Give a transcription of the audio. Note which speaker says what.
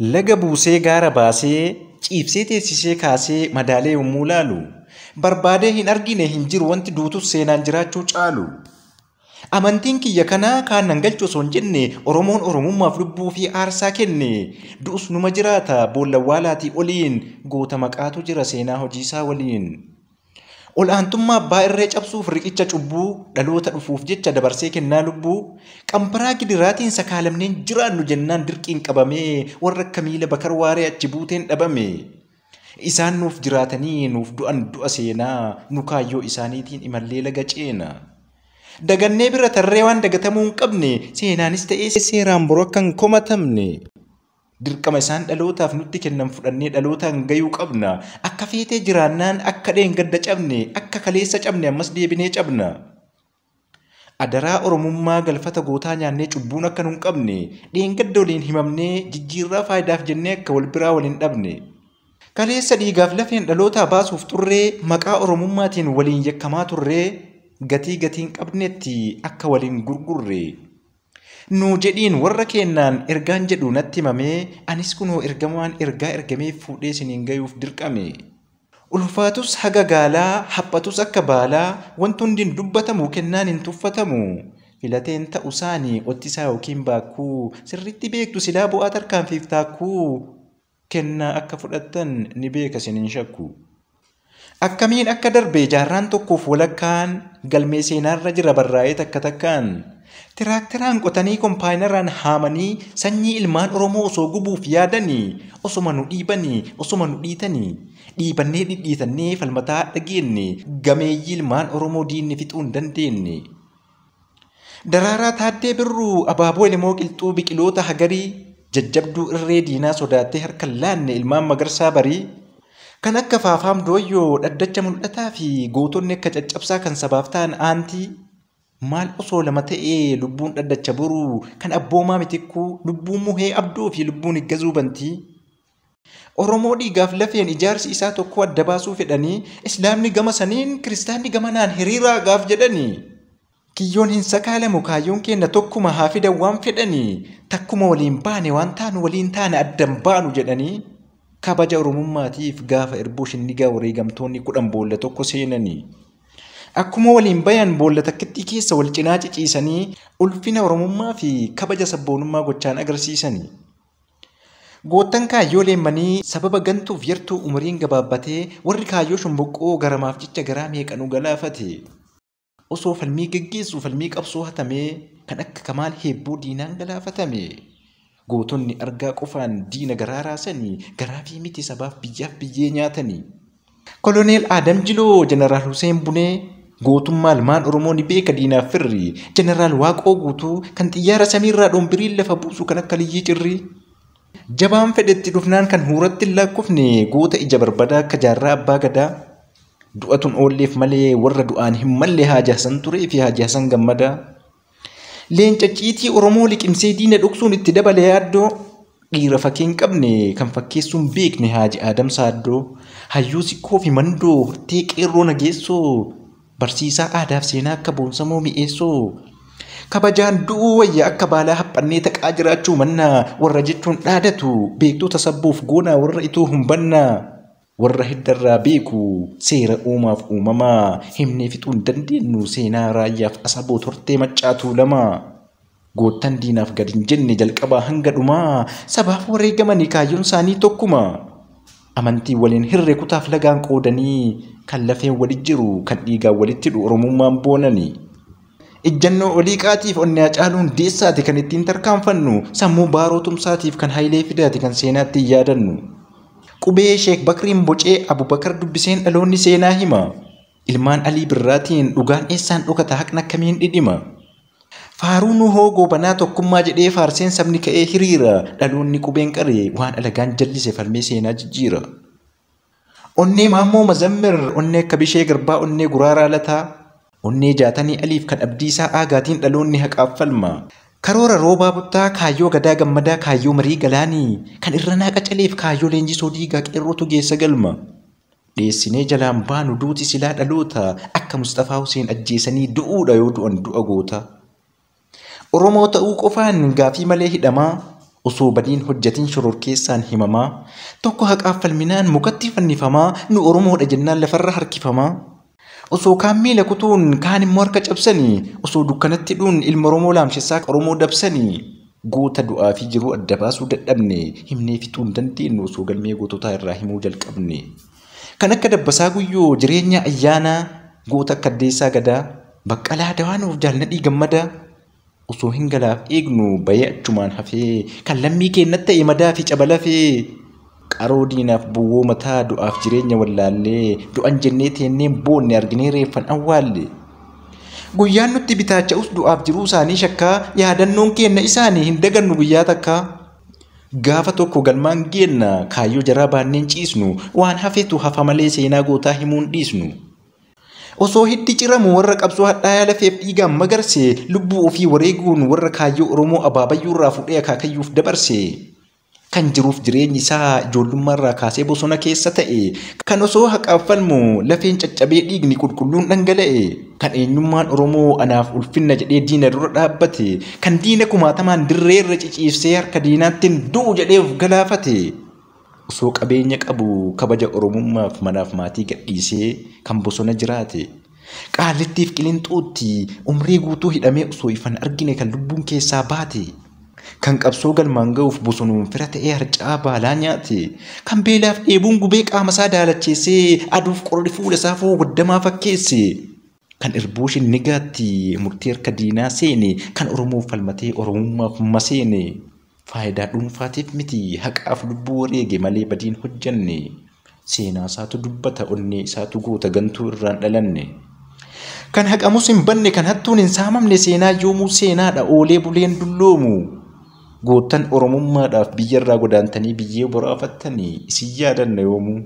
Speaker 1: Laga buusee gaara baasee ciibsee teessisee kaasee madaalee yommuu laalu barbaadee hin argine hin jiru wanti duutus seenaan jiraachuu caalu. Amantiin kiyya kanaa kaan nan galchu osoo hin jenne Oromoon Oromummaaf lubbuu fi aarsaa kenne du'us numa jiraata boolla waalaatii oliin goota maqaatu jira seenaa hojiisaa waliin. Ol'aantummaa abbaa irree cabsuuf riqicha cubbuu dhaloota dhufuuf jecha dabarsee kennaa lubbuu qambaraa gidiraatiin sakaalamneen jiraannu jennaan dirqiin qabamee warra akka miila bakar waaree achi buuteen dhabame. Isaan nuuf jiraatanii nuuf du'an du'a seenaa nu kaayyoo isaaniitiin imallee laga ceena. Dagannee bira tarree waan dagatamuu hin qabne seenaanis ta'ee seeraan boroo akka hin komatamne. Dirqama isaan dhalootaaf nutti kennan fudhannee dhalootaan gayuu qabna. Akka feetee jiraannaan akka dheengadda cabne akka kaleessa cabne ammas deebinee cabna. Adaraa Oromummaa galfata gootaa nyaannee cubbuun akka nu hin qabne dheengadda waliin himamnee jijjiirraa faayidaaf jennee akka wal biraa waliin dhabne. Kaleessa dhiigaaf lafeen dhalootaa baasuuf turree maqaa Oromummaatiin waliin yakkamaa turree gatii gatiin qabnetti akka waliin gurgurre. Nuu jedhiin warra kennaan ergaan jedhu natti himamee anis kunoo ergamaan ergaa ergamee fuudhee isiniin gayuuf dirqame. Ulfaatus haga gaalaa haphatus akka baalaa wanti hundi hin dubbatamu kennaan hin tuffatamu. Filateen ta'u isaanii ottisaa yookiin baakkuu sirriitti beektu silaa bu'aa tarkaanfiif taakkuu kennaa akka fudhattan ni beeka isiniin shakku. Akkamiin akka darbe jaarraan tokkoof walakkaan galmee seenaarra jira barraa'ee takka takkaan. Tiraakteraan qotanii kompaayinaraan haamanii sanyii ilmaan Oromoo osoo gubuuf yaadanii osoma nu dhiibanii osoma nu dhiitanii dhiibannee dhidhiitannee falmataa dhageenne gameeyyii ilmaan Oromoo diinni fixuu hin dandeenye. Daraaraa Taaddee Birruu abaaboo Elemoo Qilxuu biqiloota hagarii jajjabduu irree diinaa sodaattee harka hin laanne ilmaan magarsaa barii. Kan akka Faafaam Dooyyoo dhaddacha mul'ataa fi gootonni akka caccabsaa kan sabaaf ta'an aantii maal osoo lama ta'ee lubbuun dhaddacha boruu kan abboomaa mitikkuu lubbuun muhee abdoo fi lubbuun higgazuu bantii. Oromoo dhiigaaf lafeen ijaarsi isaa tokko adda baasuu fedhanii islaamni gama saniin kiristaanni gama naan hiriiraa gaaf jedhanii. Kiyyoon hin sakaalamu kaayyoon keenya tokkuma haa fidan waan fedhanii takkuma waliin baane waan taanu waliin taane addan baanu jedhanii. Kabaja Oromummaatiif gaafa irbuu shinnigaa wareegamtoonni 10 boolla tokko seenanii. Akkuma waliin bayan boolla takkittii keessa wal cinaa ciciisanii ulfina Oromummaa fi kabaja sabboonummaa gochaan agarsiisanii. Goottan kaayyoo leemmanii sababa gantuuf yartuu umuriin gabaabbatee warri kaayyoo shomboqqoo garamaaf jecha garaa meeqanuu galaafate. Osoo falmii geggeessu falmii qabsoo hatamee kan akka Kamaal Heebboo diinaan galaafatame. Gootonni argaa qofaan diina garaa raasanii garaa fi miti sabaaf biyyaaf biyyee nyaatanii. Koloneel Adam Jiloo Jeneraal Hussein Bunee gootummaa ilmaan Oromoo ni beeka diinaaf firri. Jeneraal Waaqoo Guutuu kan xiyyaara samiirraa dhombiriin lafa buusu kan akka liyyii cirrii. Jabaan fedhetti dhufnaan kan huuratti hin lakkoofne goota ija barbadaa akka jaarraa abbaa gadaa. Du'atuun oolleef malee warra du'aan hin malle Haaji Hasan Turee fi Haaji Hasan Gammadaa. Leenca ciitii Oromoo liqimsee diina dhoksuun itti dabale yaaddoo. Dhiira fakkii hin qabne kan fakkeessuun beekne Haaji Adam Saaddoo. Hayyuu sikkoo fi mandoo hortee qeerroo nageessoo. Barsiisaa aadaaf seenaa akka boonsamoo mi'eessoo. Kabajaan du'uu wayya akka baalaa haphannee taqaa jiraachuu mannaa warra jechuun dhaadatu beektota sabbuuf goonaa warra ituu hin bannaa. Warra hiddarraa beeku seera uumaaf uumamaa himnee fixuu hin dandeenyu seenaa raayyaaf asaboo tortee maccaatuu lama. Goottan diinaaf gad hin jenne jalqabaa hanga dhumaa sabaaf wareegamanii kaayyoon isaanii tokkuma. Amantii waliin hirre kutaaf lagaan qoodanii kan lafeen walit jiru kan dhiigaan walitti hidhu Oromummaan boonanii. Ejjannoo olii qaatiif onnee Hacaaluu Hundeessaati kan ittiin tarkaanfannu sammuu Baaroo Tumsaatiif kan Hayilee Fidaati kan seenaatti hin yaadannu. Qubee Sheek Bakriin bocee Abubakar dubbiseen dhaloonni seenaa hima. Ilmaan Alii Birraatiin dhugaan eessaan dhokata haqni akkamiin dhidhima. Faaruu Nuhoo Goobanaa tokkummaa jedhee faarseen sabni ka'ee hiriira dhaloonni qubeen qaree waan alagaan jallise falmee seenaa jijjiira. Onnee Maammoo Mazammir onnee akka Bishee Garbaa onnee Guraaraa Lataa onnee Jaatanii Aliif kan Abdiisaa Aagaatiin dhaloonni haqaaf falma. Karoora Roobaa Buttaa kaayyoo Gadaa Gammadaa kaayyoo Marii Galaanii kan Irranaa Qacaleef kaayyoo Leenjisoo Diigaa qeerrootu geessa galma. Dheessinee jalaan baanu duuti silaa dhaloota akka Musxafaa Huseen ajjeesanii du'uudha yoo du'an du'a goota. Oromoo ta'uu qofaan gaafii malee hidhamaa Osoo badiin hojjetin shororkeessaan himamaa, tokko haqaaf falminaan mukatti fannifamaa, nu Oromoodha jennaan lafarra harkifamaa. Osoo kaan miila kutuun kaan immoo harka cabsanii, osoo dukkanatti hidhuun ilma Oromoo laamshessaa Oromoo dabsanii. Goota du'aa fi jiruu adda baasuu dadhabne, himnee fixuu hin dandeenyu osoo galmee goototaa irraa himuu jalqabne. Kan akka Dabbasaa Guyyoo, Jireenya Ayyaanaa, goota akka Addeessaa Gadaa, Baqqalaa Dawaanoof Jaalladhii Gammadaa. Osoo hin galaaf eegnu bahee achumaan hafee, kan lammii keenyatti ta'e madaa fi caba lafee. Qaroo diinaaf bu'oo mataa du'aaf jireenya wallaallee, du'an jennee teenneen boonne arginee reeffan awwaalle. Guyyaan nutti bitaacha'us du'aaf jiruu isaanii shakkaa, yaadannoon keenna isaanii hin dagannu guyyaa takkaa. Gaafa tokko galmaan geenna kaayyoo jaraa baanneen ciisnu, waan hafetu hafa malee seenaa gootaa himuun dhiisnu. Osoo hiddi ciramu warra qabsoo hadhaayaa lafeef dhiigaan magarse, lubbuu ofii wareeguun warra kaayyoo Oromoo abaabayyuurraa fuudhee akaakayyuuf dabarse. Kan jiruuf jireenyi isaa ijoollummaarraa kaasee bosona keessa ta'e, kan osoo haqaaf falmu lafeen caccabee dhiigni qulqulluun dhangala'e, kan eenyummaan Oromoo anaaf ulfinna jedhee diina dura dhaabbate, kan diina kumaatamaan dirreerra ciciibsee harka diinaattiin du'u jedhee of galaafate. Osoo qabeenya qabu kabaja Oromummaaf manaaf maatii gadhiisee kan bosona jiraate. Qaallittiif Qilinxootti umrii guutuu hidhamee osoo ifan argine kan lubbuun keessaa baate. Kan qabsoo galmaan ga'uuf bosonuun fira ta'ee harca'aa baalaa nyaate. Kan beelaaf dheebuun gubee qaama isaa daalacheessee aduuf qorri fuula isaa fooggaddamaa fakkeesse. Kan irbuu shinnigaatti murtii harka diinaa seene, kan Oromoof falmatee Oromummaaf maseene. Faayidaa dhuunfaatiif miti haqaaf lubbuu wareege malee badiin hojjanne. Seenaa isaatu dubbata onnee isaatu goota gantuu irraan dhalanne. Kan haqamus hin banne kan hattuun hin saamamne seenaa yoomuu seenaadha oolee buleen dulloomu. Goottan Oromummaadhaaf biyyarraa godaantanii biyyee boraafattanii isin yaadanna yoomuu.